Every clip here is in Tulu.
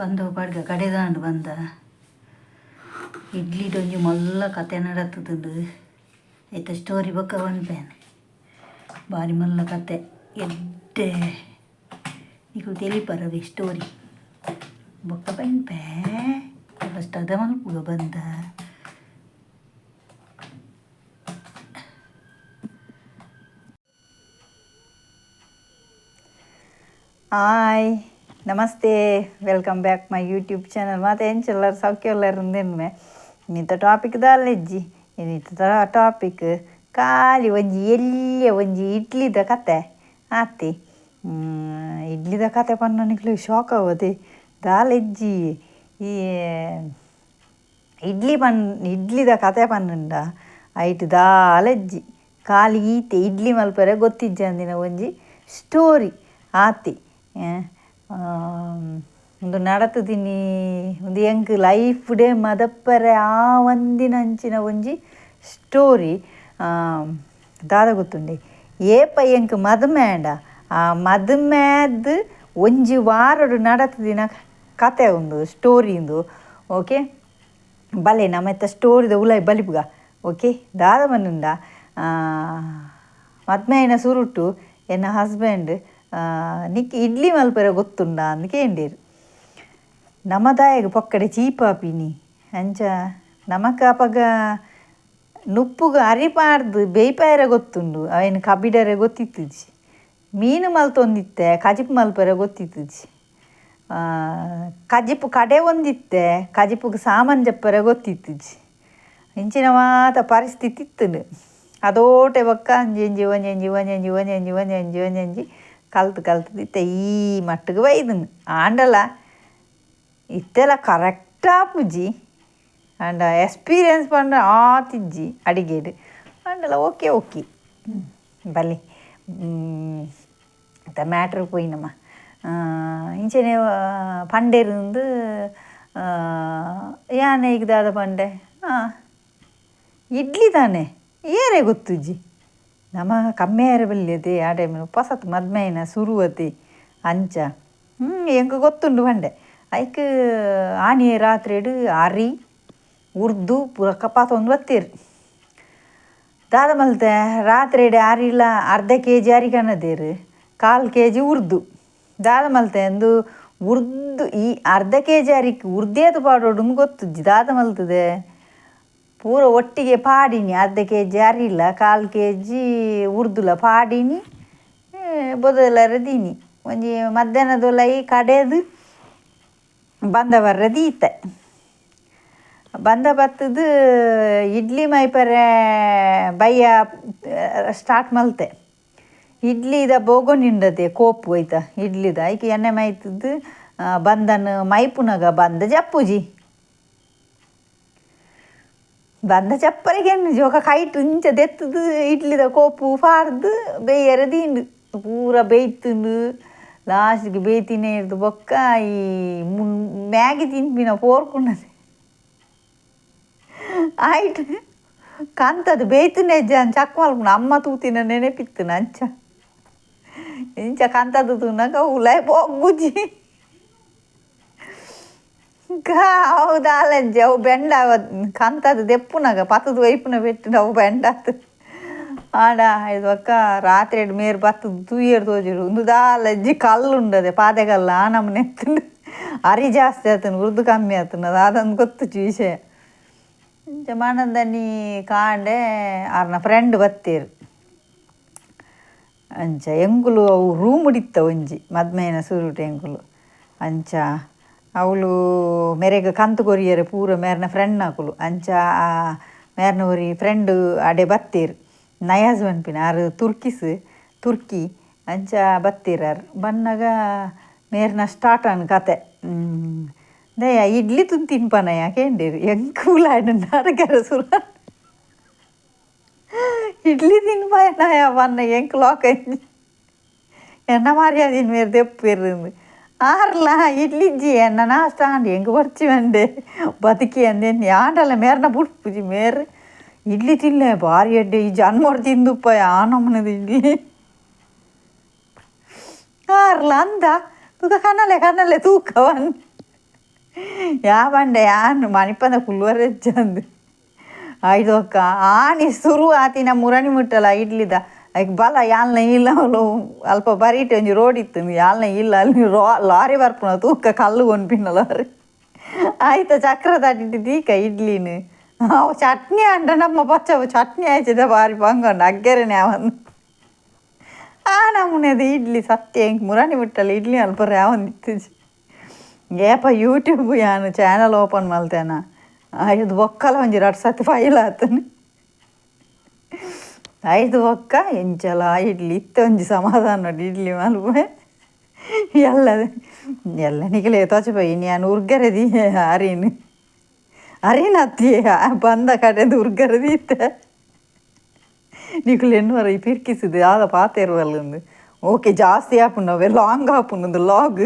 ಬಂದು ಪಡ್ಗ ಕಡೆದಾಂಡ್ ಬಂದ ಇಡ್ಲಿಡೊಂಜಿ ಮಲ್ಲ ಕತೆ ನಡತುದುಂಡು ಐತ ಸ್ಟೋರಿ ಬೊಕ್ಕ ಪನ್ಪೇನೆ ಬಾರಿ ಮಲ್ಲ ಕತೆ ಎಡ್ಡೆ ನಿಕುಲು ತೆಲಿಪರವೆ ಸ್ಟೋರಿ ಬೊಕ್ಕ ಪನ್ಪೆ ಫಸ್ಟ್ ಅದ ಮಲ್ಪುಗ ಬಂದ. Hi namaste, welcome back my YouTube channel. ಮಾತ ಎಂಚೆಲ್ಲರು ಸೌಖ್ಯ ಉಂದೆನ್ಮೆ ಇನ್ನಿತ ಟಾಪಿಕ್ ದಾಲೆಜ್ಜಿ. ಇನ್ನಿತ ಟಾಪಿಕ್ ಖಾಲಿ ಒಂಜಿ ಎಲ್ಯ ಒಂಜಿ ಇಡ್ಲಿದ ಕತೆ ಆತಿ. ಇಡ್ಲಿದ ಕತೆ ಪನ್ನ ನಿಕ್ಲೆಗ್ ಶಾಕ್ ಆವತೆ. ದಾಲೆಜ್ಜಿ ಈ ಇಡ್ಲಿ ಪನ್ ಇಡ್ಲಿದ ಕತೆ ಪನ್ನುಂಡ ಐಟ್ ದಾಲೆಜ್ಜಿ, ಖಾಲಿ ಈತೆ ಇಡ್ಲಿ ಮಲ್ಪರೆ ಗೊತ್ತಿಜ್ಜಂದಿನ ಒಂಜಿ ಸ್ಟೋರಿ ಆತಿ. ಉಂದು ನಡತುದಿನಿ ಉಂದು ಎಂಕ್ ಲೈಫ್ ಡೇ ಮದಪ್ಪರೆ ಆವಂದಿನಂಚಿನ ಒಂಜಿ ಸ್ಟೋರಿ. ದಾದ ಗೊತ್ತುಂಡೆ, ಏಪ ಎಂಕ್ ಮದುಮೆ ಆಂಡ ಆ ಮದುಮೆದ್ ಒಂಜಿ ವಾರಡು ನಡತುದಿನ ಕತೆ ಉಂದು ಸ್ಟೋರಿ ಉಂದು. ಓಕೆ ಬಲೆ ನಮ್ಮೆತ್ತ ಸ್ಟೋರಿದ ಉಲಾಯಿ ಬಲಿಪುಗ. ಓಕೆ ದಾದ ಪನ್ನುಂಡ, ಮದ್ಮೆ ಆಯಿನ ಸುರುಟು ಎನ್ನ ಹಸ್ಬೆಂಡ್ ನಿಕ್ ಇಡ್ಲಿ ಮಲ್ಪರೆ ಗೊತ್ತುಂಡ ಅಂದ್ ಕೇಂಡೇರು. ನಮದಾಯಗ್ ಪೊಕ್ಕಡೆ ಚೀಪಾಪಿನಿ ಅಂಚ ನಮಕ್ ಅಪಗ ನುಪ್ಪುಗು ಅರಿ ಪಾಡ್ದು ಬೇಯ್ಪಾಯರೆ ಗೊತ್ತುಂಡು, ಅವೇನು ಕಬಿಡರೆ ಗೊತ್ತಿತ್ತುಜಿ. ಮೀನು ಮಲ್ತೊಂದಿತ್ತೆ ಕಜಿಪು ಮಲ್ಪರೆ ಗೊತ್ತಿತ್ತುಜಿ. ಕಜಿಪು ಕಡೆ ಒಂದಿತ್ತೆ ಕಜಿಪುಗು ಸಾಮಾನು ಜಪ್ಪರೆ ಗೊತ್ತಿತ್ತುಜಿ. ಇಂಚಿನ ಮಾತ ಪರಿಸ್ಥಿತಿ ಇತ್ತುಂಡು. ಅದೋಟೆ ಬೊಕ್ಕ ಅಂಜಿ ಒಂಜೊಂಜಿ ಒಂಜೊಂಜಿ ಒಂಜೊಂಜಿ ಒಂಜೊಂಜಿ ಒಂಜೊಂಜಿ ಕಲ್ತು ಕಲ್ತು ಇತ್ತೆ ಈ ಮಟ್ಟಿಗೆ ಬೈದುಂಡು. ಆಂಡಲ ಇತ್ತೆಲ ಕರೆಕ್ಟ್ ಆಪುಜಿ, ಆಂಡ ಎಕ್ಸ್ಪೀರಿಯನ್ಸ್ ಪಂಡ ಆತಿಜ್ಜಿ ಅಡಿಗೆಡ್. ಆಂಡಲ ಓಕೆ ಓಕೆ ಬಲೆ ಇತ್ತ ಮ್ಯಾಟ್ರ್ ಪೋಯಿನಮ್ಮ. ಇಂಚನೆ ಪಂಡೇರುಂದು ಯಾನ್ ಈಗ ದಾದ ಪಂಡೆ, ಇಡ್ಲಿ ತಾನೆ ಏರೆ ಗೊತ್ತುಜ್ಜಿ. ನಮ ಕಮ್ಮಿಯಾರ ಬಲ್ಯತೆ ಆ ಟೈಮ್ ಪೊಸತ್ ಮದ್ಮೆ ಸುರುವತಿ ಅಂಚ ಎಂಕ್ ಗೊತ್ತುಂಡು ಪಂಡೆ. ಐಕ್ ಆನಿಯೆ ರಾತ್ರಿಡ್ ಅರಿ ಉರ್ದು ಪೂರ ಕಪಾತೊಂದು ಬತ್ತೀರು. ದಾದ ಮಲ್ತೆ ರಾತ್ರಿಡ್ ಅರಿಲ ಅರ್ಧ ಕೆ ಜಿ ಅರಿ ಕನದೇರು, ಕಾಲು ಕೆ ಜಿ ಉರ್ದು. ದಾದ ಮಲ್ತೆ ಅಂದು ಉರ್ದು ಈ ಅರ್ಧ ಕೆ ಜಿ ಅರಿಕ್ ಉರ್ದೇತು ಪಾಡೋಡು ಗೊತ್ತುಜ್ಜಿ. ದಾದ ಮಲ್ತದೆ ಪೂರ ಒಟ್ಟಿಗೆ ಪಾಡಿನಿ, ಅರ್ಧ ಕೆ ಜಿ ಅರಿಲ ಕಾಲು ಕೆ ಜಿ ಉರ್ದುಲ ಪಾಡಿನಿ ಬೊದಲರ ದೀನಿ. ಒಂಜಿ ಮಧ್ಯಾಹ್ನದೊಲಯಿ ಕಡೆದು ಬಂದ ಬರ್ರೆ ದೀತೆ. ಬಂದ ಬತ್ತದು ಇಡ್ಲಿ ಮೈಪರೆ ಬಯ್ಯ ಸ್ಟಾರ್ಟ್ ಮಲ್ತೆ. ಇಡ್ಲಿದ ಬೋಗೊನಿಂಡತೆ ಕೋಪು ಐತ ಇಡ್ಲಿದ ಐಕ್ ಎಣ್ಣೆ ಮೈತದ್ದು ಬಂದನ್ ಮೈಪುನಗ ಬಂದ ಜಪ್ಪುಜಿ. ಬಂದ ಚಪ್ಪರಿಗೆ ಜೋಕ ಕೈಟ್ ಇಂಚ ದೆತ್ತದು ಇಡ್ಲಿದ ಕೋಪು ಪಾಡ್ದು ಬೇಯರೆ ದೀಂಡು ಪೂರ ಬೇಯ್ತುಂಡು. ಲಾಸ್ಟ್ಗೆ ಬೇಯ್ತಿನೇ ಇರ್ದು ಬೊಕ್ಕ ಈ ಮ್ಯಾಗಿ ತಿನ್ಪಿನ ಪೋರ್ಕುಂಡದೆ ಆಯ್ತು ಕಂತದು ಬೇಯ್ತುನೆ ಅಜ್ಜ ಚಕ್ ಮಲ್ಪುಂಡು. ಅಮ್ಮ ತೂತಿನ ನೆನಪಿತ್ತುನ ಅಂಚ ಇಂಚ ಕಂತದು ತೂನಗ ಉಲಾಯ್ ಪೋಗ್ಬುಜಿ. ಅವು ದಾಲಜ್ಜಿ ಅವು ಬೆಂಡ ಕಂತದು ದೆಪ್ಪುನಗ ಪತ್ತದು ಒಯ್ಪುನ ಪೆಟ್ಟು ಅವು ಬೆಂಡಾತು. ಆಡ ಇದು ಬೊಕ್ಕ ರಾತ್ರಿ ಮೇರು ಬತ್ತದು ತೂಯೆರ್ ತೋಜುಡು ಉಂದು ದಾಲಜ್ಜಿ ಕಲ್ಲು ಉಂಡದೆ ಪಾದೆಗಲ್ಲ ಆ ನಮೂನೆ ಎತ್ತುಂಡು. ಅರಿ ಜಾಸ್ತಿ ಆತುಂಡು ಉರ್ದು ಕಮ್ಮಿ ಆತುಂಡು ಅದು ಅದೊಂದು ಗೊತ್ತುಜ್ಜಿ ವಿಷಯ. ಇಂಚ ಮನಂದನಿ ಕಾಂಡೆ ಆರ್ನ ಫ್ರೆಂಡ್ ಬತ್ತೇರು. ಅಂಚ ಎಂಕುಲು ಅವು ರೂಮ್ ಇತ್ತ ಒಂಜಿ ಮದ್ಮೆನ ಸುರುಟು ಎಂಕುಲು. ಅಂಚ ಅವಳು ಮೆರೆಗ್ ಕಂತು ಕೊರಿಯರೆ ಪೂರ ಮೇರ್ನ ಫ್ರೆಂಡ್ ಅಕುಲು. ಅಂಚ ಮೇರ್ನ ಒರಿ ಫ್ರೆಂಡ್ ಅಡೆ ಬತ್ತೇರು, ನಯಾಜ್ ಪನ್ಪಿನ ಆರು ತುರ್ಕಿಸ್ ತುರ್ಕಿ. ಅಂಚ ಬತ್ತೀರು ಆರು ಬನ್ನಗ ಮೇರ್ನ ಸ್ಟಾರ್ಟ್ ಆನ್ ಕತೆ. ದಯ ಇಡ್ಲಿ ತುನ್ ತಿನ್ಪನಯ ಕೇಂಡೇರು. ಎಂಕ್ ಉಲಾಯ್ಡ್ ನಡಕರ ಸುರ ಇಡ್ಲಿ ತಿನ್ಪನಯ ಪನ್ನ ಎಂಕ್ ಲೋಕ ಎನ್ನ ಮರ್ಯಾದಿನ ಮೇರ್ ದೆಪ್ಪೇರು ಆರ್ಲ ಇಡ್ಲಿಜ್ಜಿ ಎನ್ನ ನಾಷ್ಟ ಆಂಡ್ ಎಂಕ್ ಬೊರ್ಚಿ ಪಂಡೆ ಬದುಕಿ ಅಂದೇನಿ. ಆಂಡಲ ಮೇರ್ನ ಬುಡ್ಪುಜಿ ಮೇರ್ ಇಡ್ಲಿ ತಿನ್ಲೆ ಬಾರಿ ಎಡ್ಡೆ ಈ ಜನ್ಮೊಡು ತಿಂದುಪ್ಪ ಆ ನಮೂನೆದ ಇಡ್ಲಿ ಆರ್ಲ ಅಂದ ತೂಕ ಕನಲೆ ಕನಲೆ ತೂಕ ಪಂದ್. ಯಾ ಪಂಡೆ ಯಾನ್ ಮನಿಪಂದ ಕುಲ್ಲುವರೆಜ್ಜಂದು ಐದೊಕ್ಕ ಆನಿ ಸುರು ಆತಿನ ಮುರಣಿ ಮುಟ್ಟಲ ಇಡ್ಲಿದ ಐಕ್ ಬಲ ಯಾಲ್ನ ಇಲ್ಲ ಅಲ್ಪ ಬರೀಟೆ ಒಂಜಿ ರೋಡ್ ಇತ್ತು ಯಾಲ್ನ ಇಲ್ಲ ಅಲ್ಲಿ ಲಾರಿ ಬರ್ಪುನ ತೂಕ ಕಲ್ಲು ಕೊನ್ಪಿನ ಲಾರಿ ಆಯ್ತ ಚಕ್ರ ತಟ್ಟಿಟ್ಟು ದೀಕ ಇಡ್ಲಿನ ಅವು ಚಟ್ನಿ ಅಂಡ ನಮ್ಮ ಪಚ್ಚ ಚಟ್ನಿ ಆಯ್ತದ ಬಾರಿ ಬಂಗೊಂಡು ಅಗ್ಗೆರೆನೆ ಅವನು ಆ ನಮೂನೆದ ಇಡ್ಲಿ ಸತ್ಯ ಎಂಕ್ ಮುರಾಣಿ ಮುಟ್ಟಲ ಇಡ್ಲಿ ಅಲ್ಪ ಯಾವೊಂದಿತ್ತು ಏಪ ಯೂಟ್ಯೂಬ್ ಯಾನು ಚಾನಲ್ ಓಪನ್ ಮಲ್ತೇನ ಐದು ಬೊಕ್ಕಲ ಒಂಜಿ ರಡ್ಡ್ ಸತಿ ಫೈಲ್ ಆತನು ಐದು ಬೊಕ್ಕ ಎಂಚಲ ಇಡ್ಲಿ ಇತ್ತೆ ಒಂಜಿ ಸಮಾಧಾನ ಇಡ್ಲಿ ಮಲ್ಪೆ ಎಲ್ಲ ಎಲ್ಲ ನಿಕಲೆ ತೋಚಪೈ ಇನಿ ಯಾನ್ ಉರ್ಗರೆ ದಿ ಅರಿನ್ ಅರಿನ್ ಅತ್ತಿ ಬಂದ ಕಡೆದು ಉರ್ಗರೆ ದೀತೆ ನಿಕುಲು ಎನ್ನುವರ ಈ ಪಿರ್ಕಿಸಿದ್ ದಾದ ಪಾತೆರುವಲ್ಲಂದು ಓಕೆ ಜಾಸ್ತಿ ಆಪುಂಡು ಅವೆ ಲಾಂಗ್ ಆಪುಂಡು ಲಾಗ್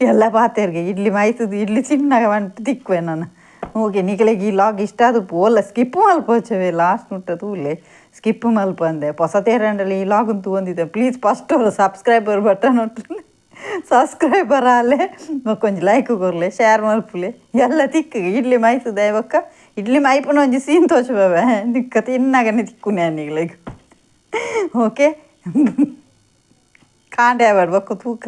ಎಲ್ಲ ಪಾತೆರ್ಗೆ ಇಡ್ಲಿ ಮೈತುದು ಇಡ್ಲಿ ಚಿನ್ನಗ ಬಂಟ್ ತಿಕ್ಕುವೆ ನಾನು ಓಕೆ ನಿಕಲೆಗ್ ಈ ಲಾಗ್ ಇಷ್ಟ ಆದ್ ಓಲ ಸ್ಕಿಪ್ ಮಲ್ಪೊಚವೆ ಲಾಸ್ಟ್ ಮುಟ್ಟ ತೂಲೆ ಸ್ಕಿಪ್ ಮಲ್ಪಂದೆ ಪೊಸ ತೇರಂಡಲ ಈ ಲಾಗ್ ತೂವೊಂದಿತ್ತೆ ಪ್ಲೀಸ್ ಫಸ್ಟ್ ಸಬ್ಸ್ಕ್ರೈಬರ್ ಬಟನ್ ಒಟ್ಟು ಸಬ್ಸ್ಕ್ರೈಬರ್ ಆಲೆ ಬೊಕ್ಕ ಲೈಕ್ ಕೊರ್ಲೆ ಶೇರ್ ಮಲ್ಪುಲೆ ಎಲ್ಲ ತಿಕ್ಕು ಇಡ್ಲಿ ಮೈತುದೆ ಬೊಕ್ಕ ಇಡ್ಲಿ ಮೈಪುನ ಒಂಜಿ ಸೀನ್ ತೋಚುವೆ ತಿಕ್ಕ ತಿನ್ನಗನೆ ತಿಕ್ಕುನೆ ನಿಕ್ಲೆಗ್ ಓಕೆ ಕಾಂಡೆ ಆವಡ್ ಬೊಕ್ಕ ತೂಕ.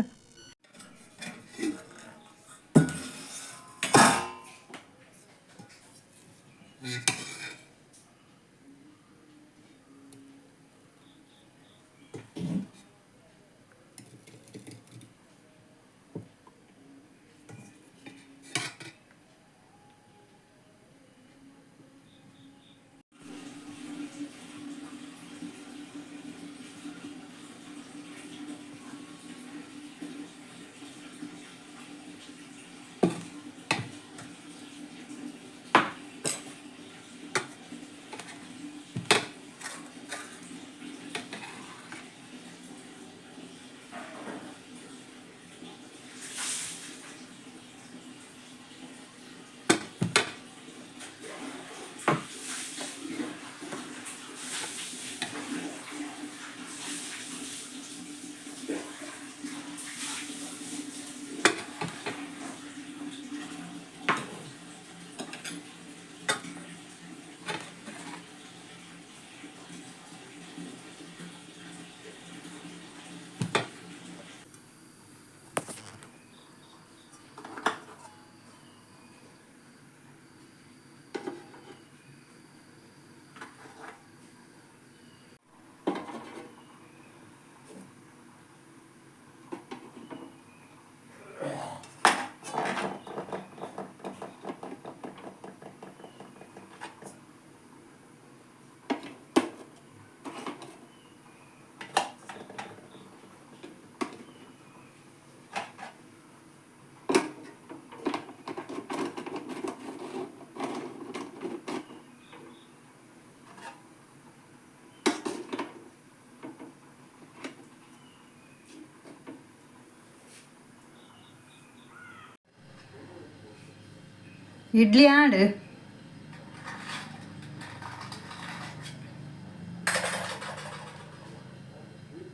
ಇಡ್ಲಿ ಆಂಡ್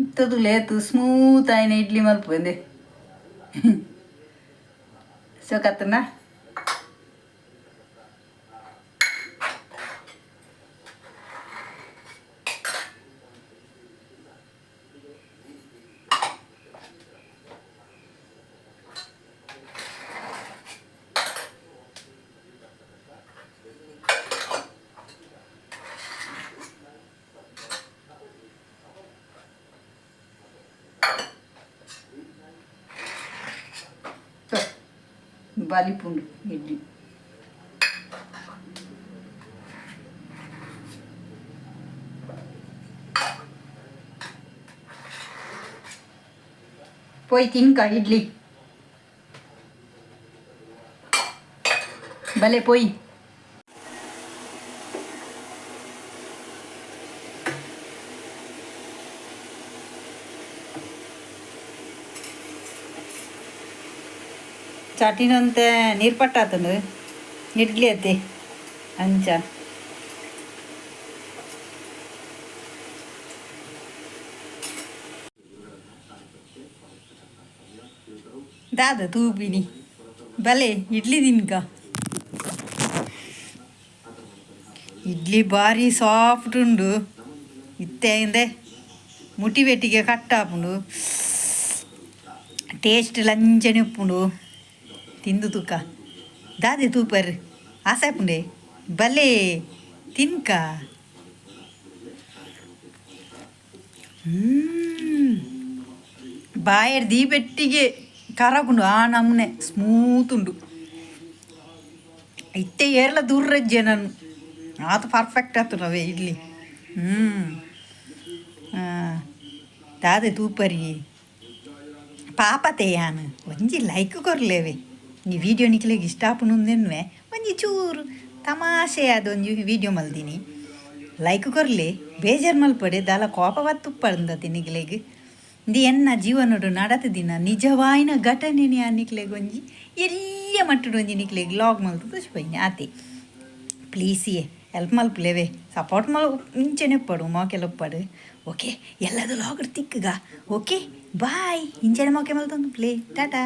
ಇತ್ತದು ಸ್ಮೂತ್ ಆಯ್ನ ಇಡ್ಲಿ ಮಲ್ಪಂದೆ ಸೋಕತ್ತನ ಬಲಿಪುಂಡು ಇಡ್ಲಿ. ಪೋಯ್ ತಿನ್ಕ ಇಡ್ಲಿ ಬಲೆ ಪೋಯ್. ಚಟಿನಂತೆ ನೀರು ಪಟ್ಟಾತಂದು ಇಡ್ಲಿ ಅತ್ತೆ ಅಂಚ. ದಾದ ತೂಪಿನಿ. ಬಲೆ ಇಡ್ಲಿ ತಿನ್ಕ. ಇಡ್ಲಿ ಬಾರಿ ಸಾಫ್ಟ್ ಉಂಡು. ಇತ್ತೆ ಇಂದೆ ಮುಟಿ ಪೆಟ್ಟಿಗೆ ಕಟ್ಟಾಪುಂಡು. ಟೇಸ್ಟ್ ಲಂಚನೆ ಉಪ್ಪುಂಡು. ತಿಂದು ತೂಕ. ದಾದೆ ತೂಪರ್ ಆಸೆ ಆಪುಂಡೆ. ಬಲೆ ತಿನ್ಕ. ಬಾಯರ್ ದೀಪೆಟ್ಟಿಗೆ ಕರಗುಂಡು ಆ ನಮೂನೆ ಸ್ಮೂತ್ ಉಂಡು. ಇತ್ತೆ ಏರ್ಲ ದೂರಜ್ಜೆ ನಾನು ಆತ ಪರ್ಫೆಕ್ಟ್ ಆತುನವೇ ಇಡ್ಲಿ. ದಾದೆ ತೂಪರಿ ಪಾಪತೆ ಯಾನ್ ಒಂಜಿ ಲೈಕ್ ಕೊರ್ಲೇವೆ. ಈ ವಿಡಿಯೋ ನಿಕ್ಲೆಗ್ ಇಷ್ಟ ಆಪುಂಡು ಒಂಜಿ ಚೂರು ತಮಾಷೆ ಆದ್ ಒಂಜಿ ವಿಡಿಯೋ ಮಲ್ದಿನಿ. ಲೈಕ್ ಕೊರ್ಲೆ, ಬೇಜಾರ್ ಮಲ್ಪಡೆ, ದಾಲ ಕೋಪ ಬತ್ತುಪ್ಪಂದತಿ ನಿಕ್ಲೆಗ್. ಇಂದು ಎನ್ನ ಜೀವನಡು ನಡತದಿನ ನಿಜವಾಯಿನ ಘಟನೆನೆ ನಿಕ್ಲೆಗ್ ಒಂಜಿ ಎಲ್ಯ ಮಟ್ಟಡ್ ಒಂಜಿ ನಿಕ್ಲೆಗ್ ಲಾಗ್ ಮಲ್ತುದು ತೋಜಿಪೈನಿ ಆತೆ. ಪ್ಲೀಸ್ ಯೇ ಹೆಲ್ಪ್ ಮಲ್ಪುಲೇವೆ, ಸಪೋರ್ಟ್ ಮಲ್ ಇಂಚೆನೆ ಉಪ್ಪಡು ಮೋಕೆಲ ಉಪ್ಪಡು. ಓಕೆ, ಎಲ್ಲದ ಲಾಗ್ ತಿಕ್ಕುಗ. ಓಕೆ ಬಾಯ್, ಇಂಚೆನೆ ಮೋಕೆ ಮಲ್ತೊಂದು ಪ್ಲೇ, ಟಾಟಾ.